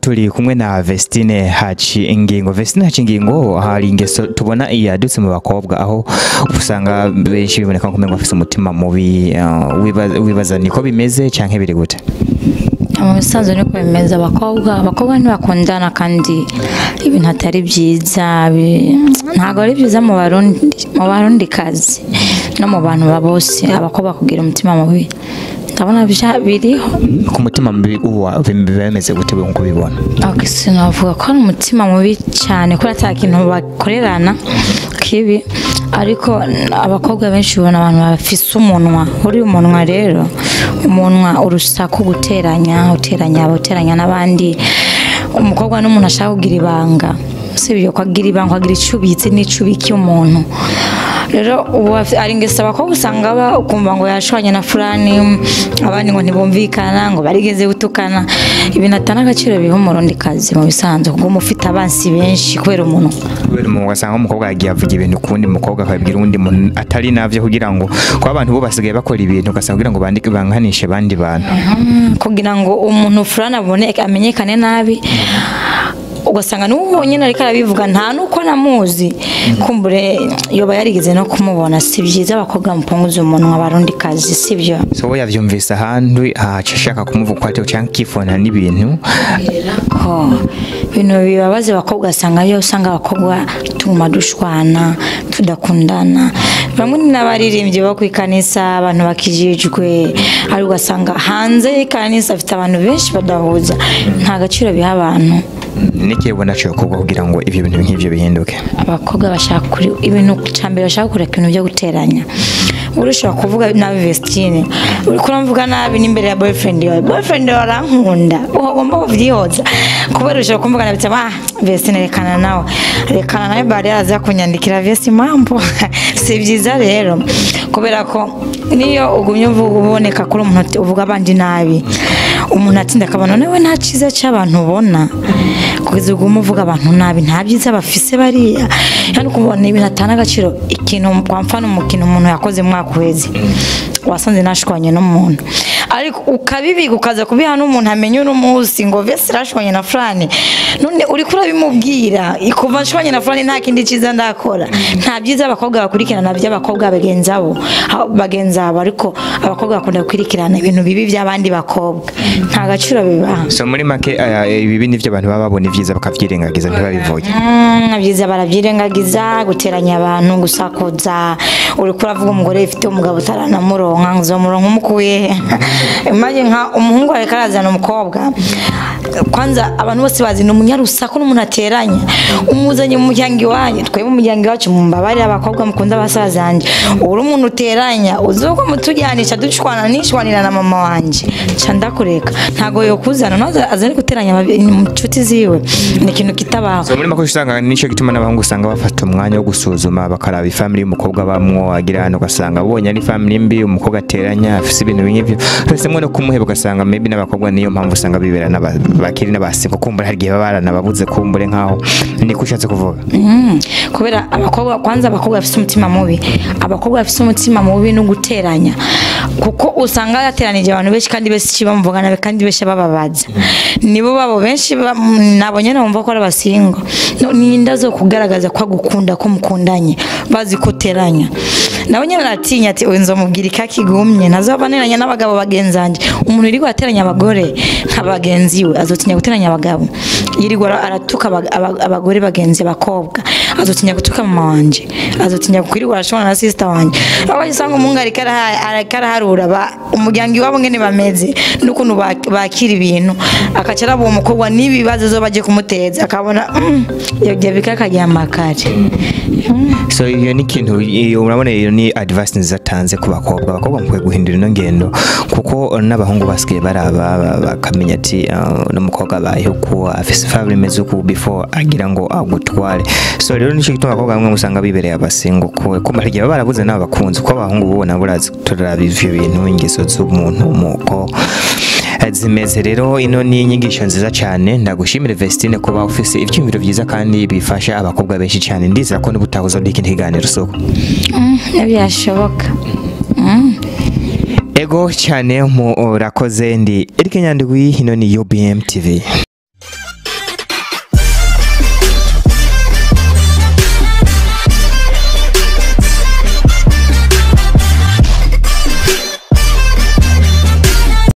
Turi kumwe na Vestine Haci Ingingo. Vestine Haci Ingingo, hari ingeso tubona iyadutse mu bakobwa, aho usanga benshi biboneka ko umengo bafise umutima mubi. Wibaza niko bimeze canke biri gute? Mu bisanzwe niko bimeze. Abakobwa ntibakundana, kandi ibintu atari byiza, ntabwo ari byiza mu Barundi, mu Barundi kazi no mu bantu ba bose. Abakobwa kugira umutima mubi, ndabona biriho. Ku mutima mubi ubu bimeze gute nkuko ubibona? Okay, sinavuga ko ari umutima mubi cyane kubera ata kintu bakorerana kibi, ariko abakobwa benshi ubona abantu bafise umunwa. Uri umunwa rero, umunwa, urusaku, guteranya, uteranya, uteranya n'abandi. Umukobwa n'umuntu ashaka kugira ibanga, sibyo? Ko agira ibanga, agira icyo ubitse n'ico ubikiye umuntu. Rero ubu ari ingeso abakobwa usanga ukumva ngo yashwanye na fulani, abandi ngo ntibumvikana, ngo barigeze gutukana, ibintu atana agaciro biha Umurundi kazi mu bisanzwe, kuko ufite abansi benshi kubera umuntu. Kubera umuntu, ugasanga umukobwa yagiye avuga ibintu kundi mukobwa, akabibwira uwundi muntu atari navyo, kugira ngo kuba abantu bo basigaye bakora ibintu, ugasanga kugira ngo bandike bankanishe abandi bantu. Kugira ngo umuntu fulani abone amenyekane nabi, ugasanga n'uwo nyine ariko arabivuga nta nuko namuzi, kumbure yoba yarigeze no kumubona. Si byiza, abakobwa mupunguze umunwa, Abarundi kazi, si byo. So we yavyumvise ahandi, aca ashaka kumuvuga ko ati canke akifona n'ibintu. Ko ibintu bibabaza abakobwa, asanga iyo usanga abakobwa tuguma dushwana, tudakundana. Bamwe ni n'abaririmbyi bo ku ikanisa, abantu bakijijwe, ariko ugasanga hanze y'ikanisa afite abantu benshi badahuza. Nta gaciro biha abantu. N'ikihe ubona cokorwa kugira ngo ivyo bintu nk'ivyo bihinduke? Abakobwa bashaka kuri ibintu cya mbere, bashaka kureka ibintu byo guteranya. Urushobora kuvuga nabi Vestine, uriko uramuvuga nabi n'imbere ya boyfriend yawe. Boyfriend yawe arankunda, ugomba kuvyihoza, kubera ushobora kumvuga nabi, ah, Vestine rekana nawe, rekana nawe, bari araza kunyandikira Vesti mambo. Si byiza rero, kubera ko niyo ugumye uvuga, uboneka kuri umuntu uvuga abandi nabi, umuntu atinda akabona nawe nta cyiza cy'abantu ubona, kugeza ubwo uvuga abantu nabi, nta byiza bafise bariya. Yani kubona ibintu atana agaciro, ikintu kwa mfano umukino umuntu yakoze mu mwaka uheze, wasanze nashwanye n'umuntu, ariko ukabibika, ukaza kubiha n'umuntu amenya uno munsi ngo vese rashwanye na fulani. None uriko urabimubwira, kuva nshwanye na fulani nta kindi cyiza ndakora. Nta byiza abakobwa bakurikirana by'abakobwa bagenzi abo bagenzi abo, ariko abakobwa bakunda gukurikirana ibintu bibi by'abandi bakobwa, nta gaciro bibaha. So muri make, ibibi nivyo abantu baba babona, ivyiza bakavyirengagiza, ntibabivuge. Byiza barabyirengagiza, guteranya abantu, gusakuza. Uriko uravuga umugore ufite umugabo utaranamuronka, ngo uzomuronka umukuye he? Imagine nka umuhungu ariko arazana umukobwa, kwanza abantu bose bazi ni umunyarusaku n'umuntu ateranya, umuzanye mu muryango iwanyu. Twebwe mu muryango iwacu, mumbabarire abakobwa mukunda abasazanje, uri umuntu uteranya, uzuko mutujyanisha dushwana, nishwanira na mama wanje ca ndakureka, ntago yokuzana nawe azane guteranya inshuti ziwe, ni ikintu kitabaho. So muri make usanga nico gituma n'abahungu usanga bafata umwanya wo gusuzuma, bakaraba ifamily y'umukobwa bamwo agira hano, ugasanga abonye ari family mbi, umukobwa ateranya, afise ibintu nk'ivyo, bahisemo no kumuheba. Ugasanga maybe n'abakobwa niyo mpamvu usanga bibera bakiri n'abasingo, kumbura hari igihe baba baranababuze, kumbure nkaho niko ushatse kuvuga. Kubera abakobwa, kwanza abakobwa bafise umutima mubi, abakobwa bafise umutima mubi no guteranya, kuko usanga yateranije abantu benshi, kandi benshi bamuvuga nabi, kandi benshi bababaza nibo babo benshi nabo nyene bumva ko ari abasingo. Ni inda zo kugaragaza ko agukunda, ko mukundanye, bazi ko uteranya, nawe nyene aratinya ati uyu nzomubwira ikakigumye, ntazova neranya n'abagabo bagenzanje. Umuntu yirirwa ateranya abagore nka bagenzi we, azotinya guteranya abagabo. Yirirwa aratuka abagore bagenzi, abakobwa, azotinya gutuka mama wanje, azotinya kwirirwa arashobora na sister wanje. Aho usanga umuhungu ariko araharura umuryango iwabo ngene bameze n'ukuntu bakira ibintu, akaca araba uwo mukobwa n'ibibazo zo bagiye kumuteza, akabona yagiye bikakaryama kare. So iyo ni ikintu, iyo urabona iyo ni advice nziza atanze ku bakobwa. Abakobwa mukwiye guhindura ino ngendo, kuko n'abahungu basigaye baraba bakamenya ati uno mukobwa abayeho uku, afise family imeze uku, before agira ngo agutware. So rero nico gituma abakobwa bamwe usanga bibereye abasingo, ko hari igihe baba barabuze n'abakunzi, kuko abahungu bo nabo urazi turaraba ivyo bintu, ingeso z'umuntu muko zimeze. Rero ino ni inyigisho nziza cyane. Ndagushimire Vestine kuba ufise ivyiyumviro byiza kandi bifasha abakobwa benshi cyane. Ndizera ko n'ubutahuza ikindi kiganiro soko. Byashoboka. Ego cyane, murakoze. Ndi Eric Nyandwi, ino ni UBM TV.